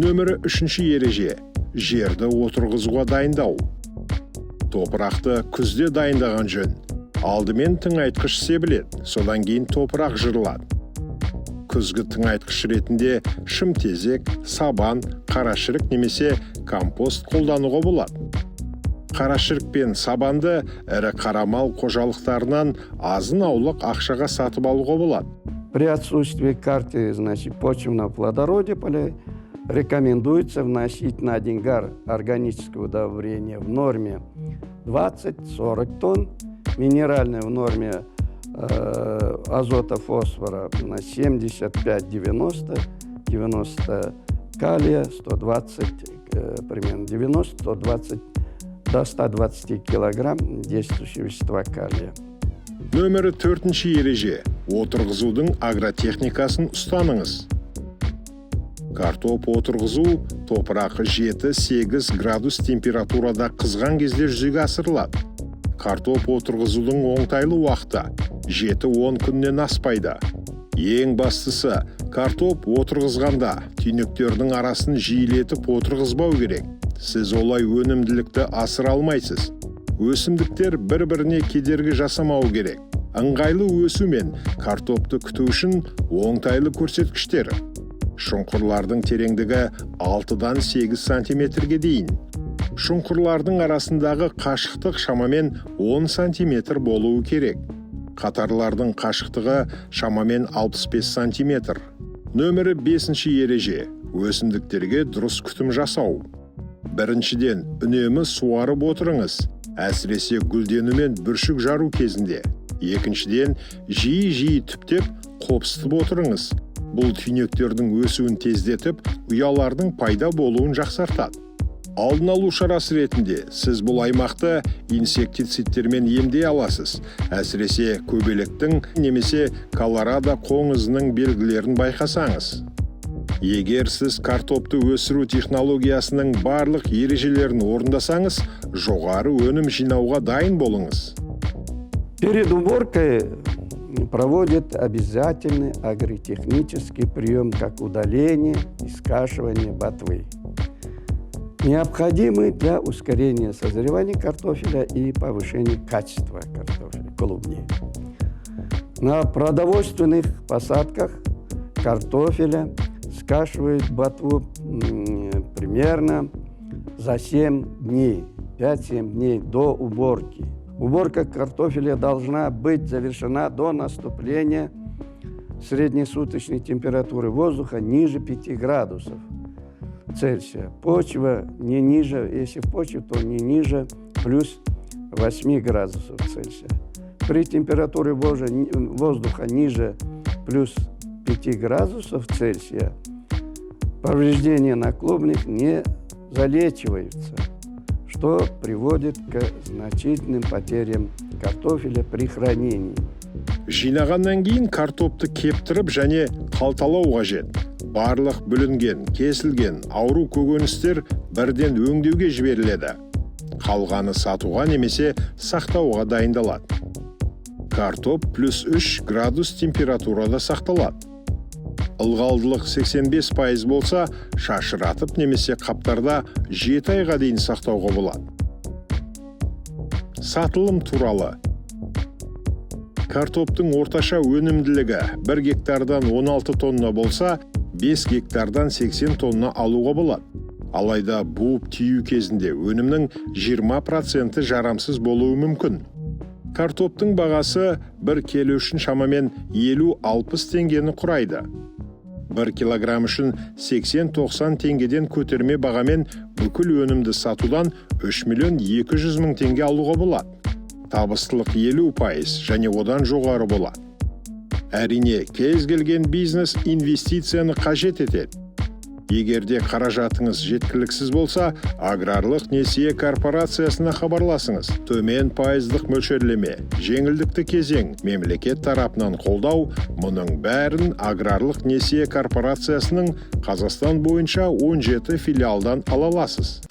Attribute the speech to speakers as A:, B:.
A: Нөмірі үшінші ереже: жерді отырғызуға дайындау. Топырақты күзде дайындаған жөн. Алдымен тыңайтқыш себіледі, содан кейін топырақ жырылады. Күзгі тыңайтқыш ретінде шымтезек, сабан, қарашірік немесе компост қолдануға болады. Қарашірік пен сабанды ірі қарамал қожалықтарынан азын аулақ ақшаға сатып алуға болады.
B: При отсутствии карты, значит, почвенного плодородия полей рекомендуется вносить на 1 гар органического удобрения в норме 20-40 тонн, минеральное в норме азота, фосфора на 75-90, 90 калия, 120, примерно 90, 120 до 120 килограмм действующего вещества калия.
A: Нөмірі төртінші ереже: отырғызудың агротехникасын ұстаныңыз. Картоп отырғызу топырақ 7-8 градус температурада қызған кезде жүзеге асырылады. Картоп отырғызудың оңтайлы уақыты 7-10 күннен аспайды. Ең бастысы, картоп отырғызғанда түйнектердің арасын жиілетіп отырғызбау керек. Сіз олай өнімділікті асыра алмайсыз. Өсімдіктер бір-біріне кедергі жасамауы керек. Ыңғайлы өсу мен картопты күту үшін оңтайлы көрсеткіштер: шұңқырлардың тереңдігі 6-дан 8 сантиметрге дейін, шұңқырлардың арасындағы қашықтық шамамен 10 сантиметр болуы керек, қатарлардың қашықтығы шамамен 65 сантиметр. Нөмірі бесінші ереже: өсімдіктерге дұрыс күтім жасау. Біріншіден, үнемі суарып отырыңыз, әсіресе гүлдену мен бүршік жару кезінде. Екіншіден, жиі-жиі түптеп, қопсытып отырыңыз. Бұл түйнектердің өсуін тездетіп, ұялардың пайда болуын жақсартады. Алдын алу шарасы ретінде сіз бұл аймақты инсектицидтермен емдей аласыз, әсіресе көбелектің немесе колорадо қоңызының белгілерін байқасаңыз. Егер сіз картопты өсіру технологиясының барлық ережелерін орындасаңыз, жоғары өнім жинауға дайын болыңыз.
B: Перед уборкой проводят обязательный агротехнический прием, как удаление и скашивание ботвы, необходимый для ускорения созревания картофеля и повышения качества картофеля, клубней. На продовольственных посадках картофеля скашивают ботву примерно за 7 дней, 5-7 дней до уборки. Уборка картофеля должна быть завершена до наступления среднесуточной температуры воздуха ниже 5 градусов Цельсия. Почва не ниже, если в почве, то не ниже плюс 8 градусов Цельсия. При температуре воздуха ниже плюс 5 градусов Цельсия повреждения на клубнях не залечиваются, что приводит к значительным потерям картофеля при хранении.
A: Жинағаннан кейін картопты кептіріп және қалталау қажет. Барлық бүлінген, кесілген, ауру көкөністер бірден өңдеуге жіберіледі. Қалғаны сатуға немесе сақтауға дайындалады. Картоп плюс 3 градус температурада сақталады. Ылғалдылық 85% болса, шашыратып немесе қаптарда 7 айға дейін сақтауға болады. Сатылым туралы. Картоптың орташа өнімділігі 1 гектардан 16 тонна болса, 5 гектардан 80 тонна алуға болады. Алайда буып түю кезінде өнімнің 20% жарамсыз болуы мүмкін. Картоптың бағасы бір келі үшін шамамен 50-60 теңгені құрайды. 1 килограмм үшін 80-90 теңгеден көтерме бағамен бүкіл өнімді сатудан 3 миллион 200 мың теңге алуға болады. Табыстылық 50% және одан жоғары болады. Әрине, кез келген бизнес инвестицияны қажет етеді. Егер де қаражатыңыз жеткіліксіз болса, Аграрлық несие корпорациясына хабарласыңыз. Төмен пайыздық мөлшерлеме, жеңілдікті кезең, мемлекет тарапынан қолдау – мұның бәрін Аграрлық несие корпорациясының Қазақстан бойынша 17 филиалдан ала аласыз.